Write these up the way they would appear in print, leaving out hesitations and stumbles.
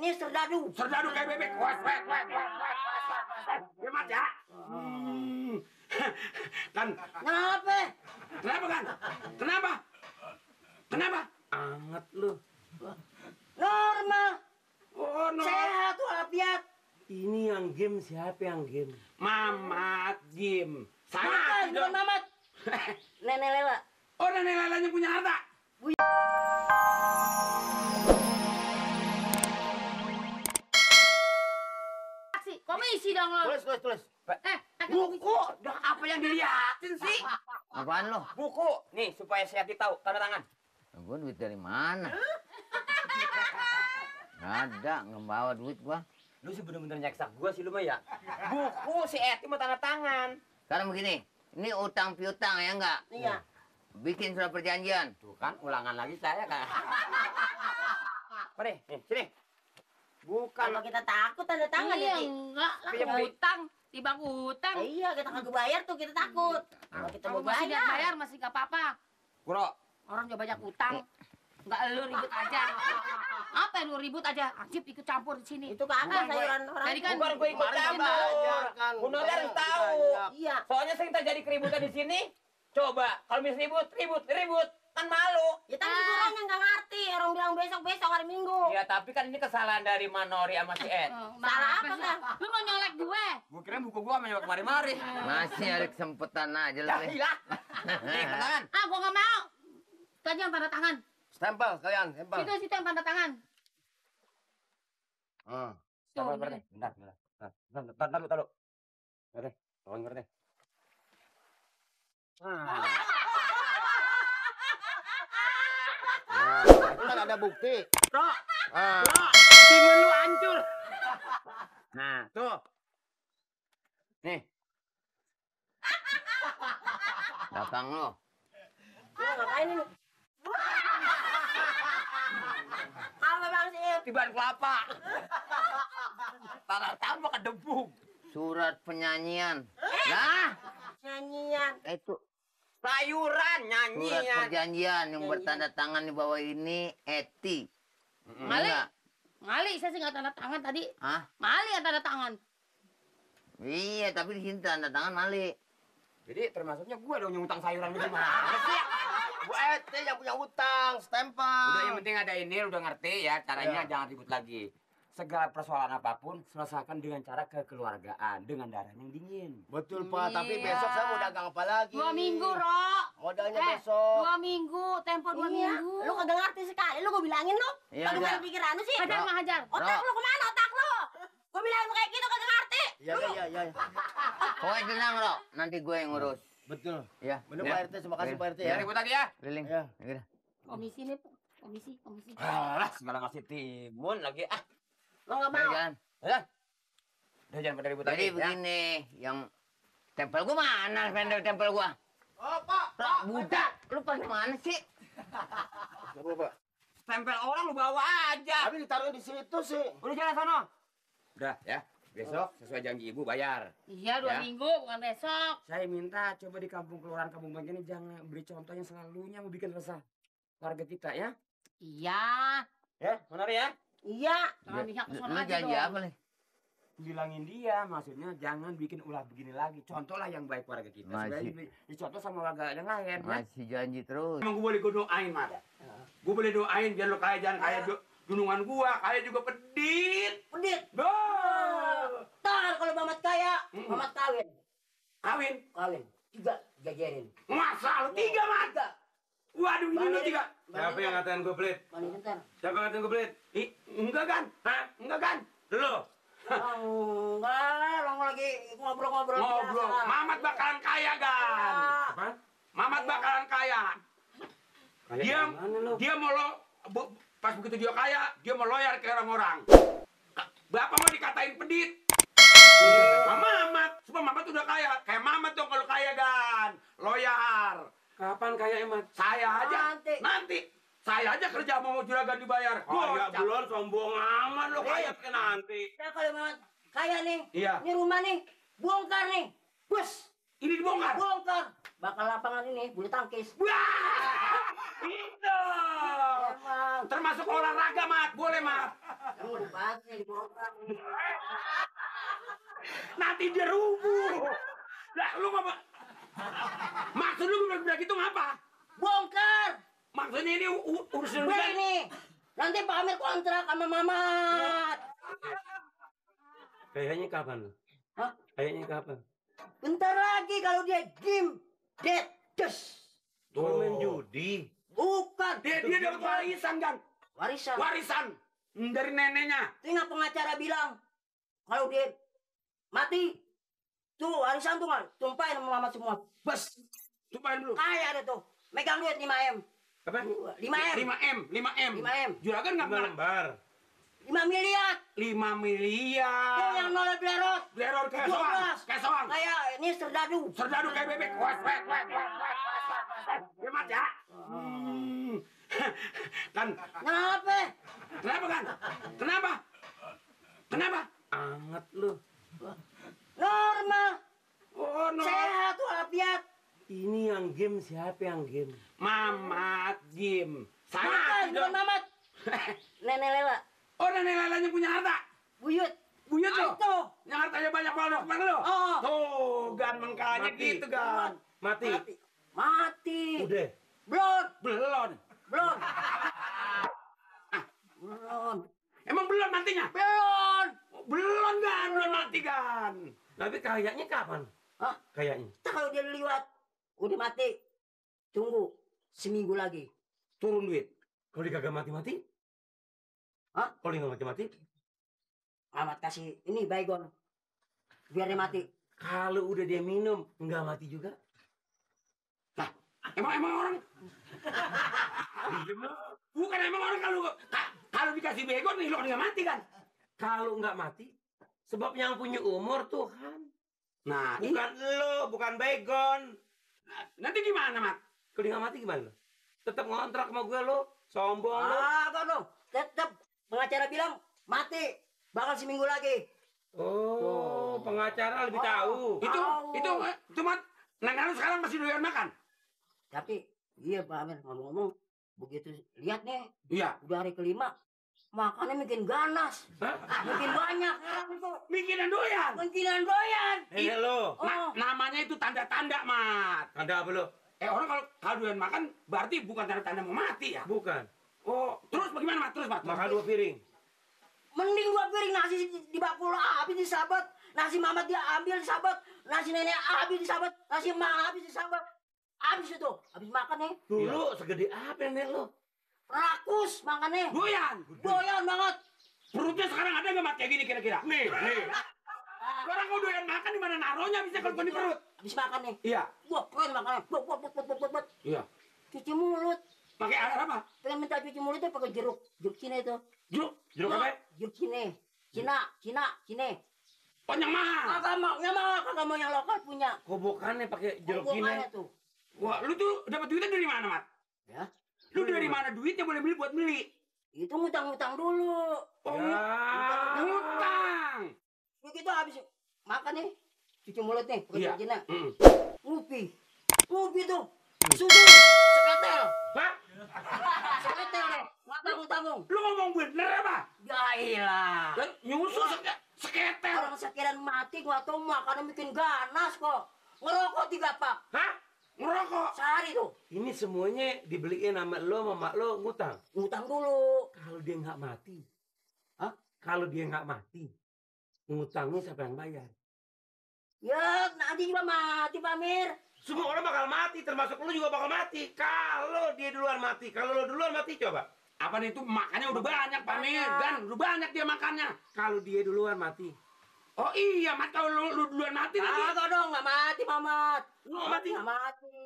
Ini serdadu. Serdadu kayak bebek. Wes. Ya, Mat ya. Kan. Kenapa? Kenapa kan? Kenapa? Anget lu. Normal. Oh, no. Sehat walafiat. Ini yang game siapa yang game? Mamat game. Bukan Mamat. Nenek Lela. Oh, nenek Lelanya punya harta. Komisi dong lo. Tulis. Buku. Dah apa yang dilihatin sih? Apaan lo? Buku. Nih supaya saya tahu tanda tangan. Gua duit dari mana? Nggak ada, nggak bawa duit gua. Lu sih bener-bener nyeksak gua sih lu mah ya. Buku si Eti mau tanda tangan. Sekarang begini, ini utang piutang ya enggak? Iya. Bikin surat perjanjian. Tuh kan ulangan lagi saya kan. Mari, nih sini. Bukan. Kalau kita takut tanda tangan Iya, ya. enggak lah. Iya, Bi. Utang. Tiba utang. Iya, kita kagak bayar tuh kita takut. Kalau kita Kalau mau masih dia bayar. bayar masih nggak apa-apa. Bro, Orang juga banyak utang. Enggak lu ribut aja. Apa yang lu ribut aja? Aktif ikut campur di sini. Itu kagak sayuran orang. Tadi kan bukan gue ikut campur. Bu Noda harus tahu. Iya. Soalnya sering terjadi keributan di sini. Coba kalau misalnya ribut, kan malu. Ya tapi orang yang nggak ngerti. Orang bilang besok hari Minggu. Ya tapi kan ini kesalahan dari Manori sama si Ed. Salah apa sih? kan? Lu mau nyolek gue? Gue kira buku gua sama kemari-mari. Masih ada kesempatan aja Ya lah. nih. iya. Nih, tangan. Ah, gua nggak mau. Tadi yang tanda tangan. Stempel kalian, stempel. Situ yang tanda tangan. Sabar, berarti. Bentar. Taruh. Berarti, tolong berarti. Itu kan ada bukti. Bro, Ah. timun lu hancur. Nah, tuh. Nih, Datang lo. Lu ngapain ini? Apa bang sih? tiban kelapa. Tangan tangan makan debu. Surat penyanyian. Nah, Nyanyian. itu Sayuran, surat nyanyian. perjanjian yang bertanda tangan di bawah ini Eti. Mali. Enggak. Mali, saya sih nggak tanda tangan tadi. Hah? Mali yang tanda tangan. Iya, tapi di sini tanda tangan Mali. Jadi termasuknya gue dong yang utang sayuran lu gimana sih? Bu Eti yang punya utang, stempel. Udah yang penting ada ini, udah ngerti ya caranya, jangan ribut lagi. Segala persoalan apapun selesaikan dengan cara kekeluargaan, dengan darah yang dingin. Betul Pak, tapi Iya. besok saya mau dagang apa lagi? 2 minggu, Ro. Modalnya Eh, besok. 2 minggu, tempo 2 Iya. minggu. Lu kagak ngerti sekali. Lu gua bilangin lu. Iya, Kagak udah. ada pikiran lu sih. Hajar, mah hajar. Otak lu kemana otak lu? Gua bilangin kayak gitu kagak ngerti. Iya. Pokoknya tenang, Ro. Nanti gue yang ngurus. Betul. Ya. Bener Ya. Pak RT, terima kasih Pak RT ya. Ya ribut lagi ya. Keliling. Ya. Ya. Komisi nih, Pak. Komisi. Alah, segala ngasih timun lagi. Ah, Lu nggak mau. Jalan. ya. Udah jangan pada ribut Jadi lagi ya. begini, yang tempel gua mana? Tempel gua. Oh Pak. Lah, budak. Lu pas mana sih? Apa Pak? Stempel orang lu bawa aja. Tapi ditaruh di situ sih. Udah jalan sono. Udah ya. Besok sesuai janji ibu bayar. Iya, 2 Ya. minggu, bukan besok. Saya minta coba di kampung kelurahan kampung Bangka ini jangan beri contoh yang selalunya mau bikin resah warga kita ya. Iya. Ya, benar ya? Iya. Jangan pihak ke Lu sono aja janji dong. apa nih? Bilangin dia, maksudnya jangan bikin ulah begini lagi. Contohlah yang baik warga kita. Masih. Supaya dicontoh sama warga yang lain. Ya. Masih janji terus. Emang gue boleh doain, Mat. Gue boleh doain biar lo kaya, jangan kaya gunungan gua, kaya juga pedit. Pedit. Boh. Ntar kalau Mamat kaya, Mamat kawin. Kawin. Kawin. 3 jajarin. Masa lu 3, Mat? 3. Waduh, ini lu 3. Siapa yang ngatain gue pelit? Balik ntar. Siapa yang ngatain gue pelit? Ih, enggak kan? Hah? Enggak kan? Lo Enggak, orang lagi ngobrol-ngobrol ngobrol. biasa. Mamat bakalan kaya, Gan. Apa? Mamat bakalan kaya. Dia mau pas begitu dia kaya, dia mau loyal ke orang-orang. Bapak mau dikatain pedit. Mamat, supaya Mamat udah kaya. Kayak Mamat dong kalau kaya, Gan. Loyal. Kapan kaya Emat? Saya aja. Nanti. Saya aja kerja mau juragan dibayar. Kaya Gocap. belum sombong aman lo kaya pakai nanti. Nah kalau Mamat kaya nih, Iya. ini rumah nih, bongkar nih. Bus, Ini dibongkar. bongkar. Bakal lapangan ini bulu tangkis. Wah! Itu. Emang. Termasuk olahraga, Mat. Boleh, Mat. Udah pakai dipotong. Nanti dia rubuh. Lah lu ngapa? Maksud lu udah gitu ngapa? Bongkar. Maksudnya ini urusan Gue ini. Nanti Pak Amir kontrak sama Mamat. Kayaknya kapan lo? Hah? Kayaknya kapan? Bentar lagi kalau dia game dead des. Tuh main judi. Bukan. Dia dapat warisan kan? Warisan. Warisan dari neneknya. Tinggal pengacara bilang kalau dia mati tuh warisan tuh nggak tumpahin sama Mamat semua. Bes. Tumpahin dulu. Kaya ada tuh. Megang duit 5M. Apa? 5M. 5M. 5M. Juragan nggak pernah. Lembar. 5 miliar. 5 miliar. Tuh yang nolak belerot. Belerot kayak soang. Kayak soang. Kayak ini serdadu. Serdadu kayak bebek. Wes. Hemat ya. Kan. Kenapa? Kenapa kan? Kenapa? Kenapa? Anget lu. Normal. Oh no. Sehat walafiat. Ini yang game siapa yang game? Mamat Jim. Bukan, Saya bukan Mamat. Nenek Lela. Oh nenek lelanya punya harta. Buyut. Buyut lo. Itu. Yang hartanya banyak banget bang lo. Oh. Tuh gan mengkanya Mati. gitu gan. Mati. Mati. Udah. Belum. Belum. Belum. Belum. Emang belum matinya? Belum. Belum gan, belum mati gan. Tapi kayaknya kapan? Hah? Kayaknya. Ntar kalau dia lewat, udah mati. Tunggu seminggu lagi. Turun duit. Kalau dia kagak mati-mati? Hah? Kalau dia nggak mati-mati? Mamat kasih ini baygon. Biar dia mati. Kalau udah dia minum, nggak mati juga? Emang orang bukan emang orang kalau dikasih begon nih lo nggak mati kan? Kalau nggak mati, sebab yang punya umur Tuhan. Nah, Bukan lo, bukan begon. nanti gimana mat? Kalau dia nggak mati gimana lo? Tetap ngontrak sama gue lo, sombong lo. Apa dong? Tetap pengacara bilang mati. Bakal seminggu lagi. Oh, pengacara lebih tahu. Itu mat. Nenek lu sekarang masih doyan makan? Tapi iya Pak Amir ngomong-ngomong begitu lihat nih Iya. udah hari kelima makannya makin ganas. Hah? Makin banyak sekarang itu. Bikinan doyan. Makinan doyan. Nenek lo. Oh. Namanya itu tanda-tanda mat. Ada apa lo? Orang kalau doyan makan berarti bukan tanda-tanda mau mati ya? Bukan. Oh, terus bagaimana mat? Terus mat? Makan 2 piring. Mending 2 piring nasi di bakul habis disabat. Nasi Mamat dia ambil disabat. Nasi nenek habis disabat. Nasi emak habis disabat. Habis itu. Habis makan nih. Dulu segede apa nenek lo? Rakus makannya. Doyan. Doyan banget. Perutnya sekarang ada nggak mat kayak gini kira-kira? Nih. Orang kalau doyan makan di mana naruhnya bisa kalau bukan di perut? Habis makan nih. Iya. Wah, keren makannya. Buat. Iya. Cuci mulut. Pakai air apa? Pengen minta cuci mulutnya pakai jeruk. Jeruk Cina itu. Jeruk apa? Jeruk Cina. Cina. Oh, yang mahal. Kagak mau yang lokal punya. Kobokannya pakai jeruk Hubungannya Cina. tuh. Wah, lu tuh dapat duitnya dari mana, Mat? Ya. Lu dari mana duitnya boleh beli buat beli? Itu ngutang-ngutang dulu. Oh, Ya. ngutang. Begitu habis makan nih. Cuci mulut nih, pakai Iya. jeruk Cina. Mm. Ngupi tuh. Subuh, seketel. Hah? Seketel nih. Nggak tanggung-tanggung. Lu ngomong bener apa? Ya ilah. Dan nyusul seketel. Orang sekian mati nggak tahu makannya bikin ganas kok. Ngerokok 3 pak. Hah? Ngerokok. Sehari tuh. Ini semuanya dibeliin sama lo, sama mak lo ngutang. Ngutang dulu. Kalau dia nggak mati, Hah? Kalau dia nggak mati, ngutangnya siapa yang bayar? Ya nanti juga mati Pak Amir. Semua orang bakal mati, termasuk lu juga bakal mati. Kalau dia duluan mati, kalau lo duluan mati coba. Apa itu makannya udah banyak, Pak Mir. Dan udah banyak dia makannya. Kalau dia duluan mati, Oh iya, Mat, kalau lu duluan mati nanti. Kagak dong, nggak mati Mamat. lu nggak mati, Nggak mati.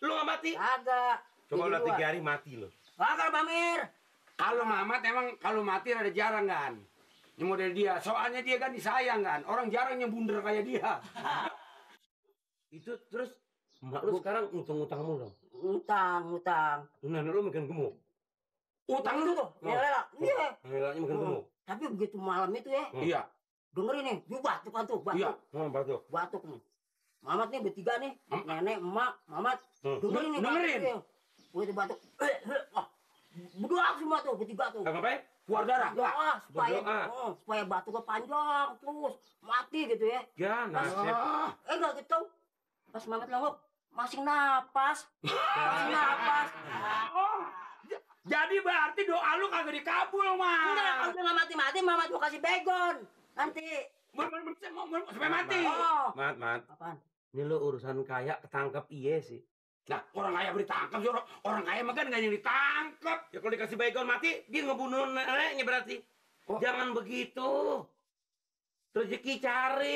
lu nggak mati. Kagak. Coba Jadi udah gua. 3 hari mati lo. Kagak Pak Amir. Kalau Mamat emang kalau mati ada jarang kan. Yang model dia, soalnya dia kan disayang kan. Orang jarang yang bunder kayak dia. Itu terus mak lu sekarang ngutang-ngutang mulu. Ngutang. Nenek lu makin gemuk. Utang lu tuh. Ya Lela. Iya. Neneknya makin gemuk. Tapi begitu malam itu ya, Iya. dengerin nih, dia batuk kan tuh, batuk. Iya. Batuk. Batuk nih. Mamat nih bertiga nih, nenek, emak, Mamat. Hmm. Dengerin nih. Dengerin. batuk dia. Begitu batuk. Wah, Berdoa semua tuh, bertiga tuh. Ngapain? Keluar darah. Doa supaya Berdoa. supaya batu panjang terus mati gitu ya. Ya, nasib. Enggak gitu. Pas Mamat nongok masih napas. Masih napas. Jadi berarti doa lu kagak dikabul, Enggak, kalau Mat. dia nggak mati-mati, Mamat mau kasih begon. Nanti. Sampai mati. Oh. Mat. Apaan? Ini lo urusan kaya ketangkep iya sih. Nah, orang kaya ditangkap sih, orang kaya mah kan nggak yang ditangkap. Ya kalau dikasih baygon mati, dia ngebunuh neneknya berarti. Oh. Jangan begitu. Rezeki cari.